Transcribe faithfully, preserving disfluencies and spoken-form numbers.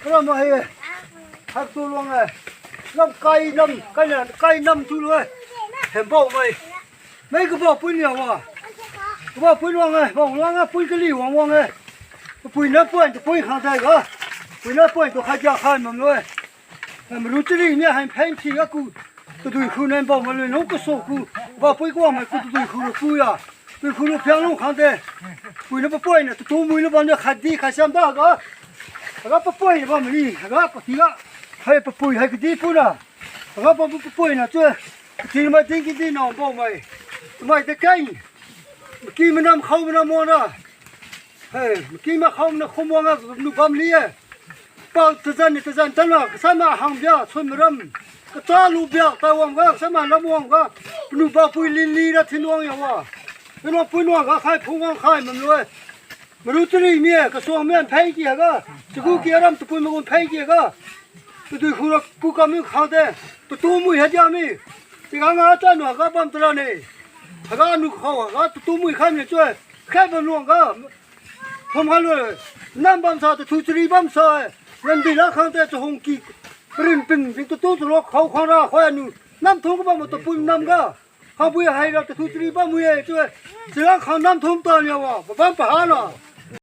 Ram hai, hatu luang e. Lam kai nam, kai na, kai nam tu lu e. Hembo mai. Mai kabo pui nia wa. Kabo pui luang e, bang luang e, pui kali wang wang e. Pui na pui tu pui kha dai ga. Pui na pui tu kha ja kha mam lu e. Maru chari ni hai pheng thi ga ku. Tadui khu nan bam malui nung kaso ku. Ba pui kwa mai ku tadui khu lu ku ya. Tadui khu lu phiang lu khang de. Pui na papui na tatu mui na bam na khat di khat siam da ga. Aga papui na bam ni. Aga pati ga. Hai papui hai kadi pu na. Aga bam papui na chu. Kati mai ding kidi na bam mai. Mai de kai. Maki manam khau manam mo na. Hai, maki ma khau na khum wang a, nu bam li e. Pao tazan ni tazan tan la, kasai ma hang bia, sun maram. Kacha lu bia, tai wang ga, kasai ma lam wang ga. Panu ba pui lin li ra thin wang ya wa. Panu pui wang ga, khai phung wang khai mam lu e. Maru chari mi e, kasuang mi an phai ki ha ga. Chagu ki aram tapui magun phai ki ha ga. Tadui khu ra ku kam mi khang de. Tatu mui ha dia mi. Tiga nga ta nu ha ga bam tara ne. Ha ga nu khau ha ga tatu mui khan ne chue. Khai bam luang ga. Thom ha lu. Nam bam sa tatu chari bam sa. Ngan di la khang te chahung ki. Prin pin jing tatu chalo khau khang ra khoi anu. Nam thom ka bam tapui nam ga. Khang pui hai ra tatu chari bam mui e chue. Chira khang nam thom ta nia wa. Ba bam pa ha la.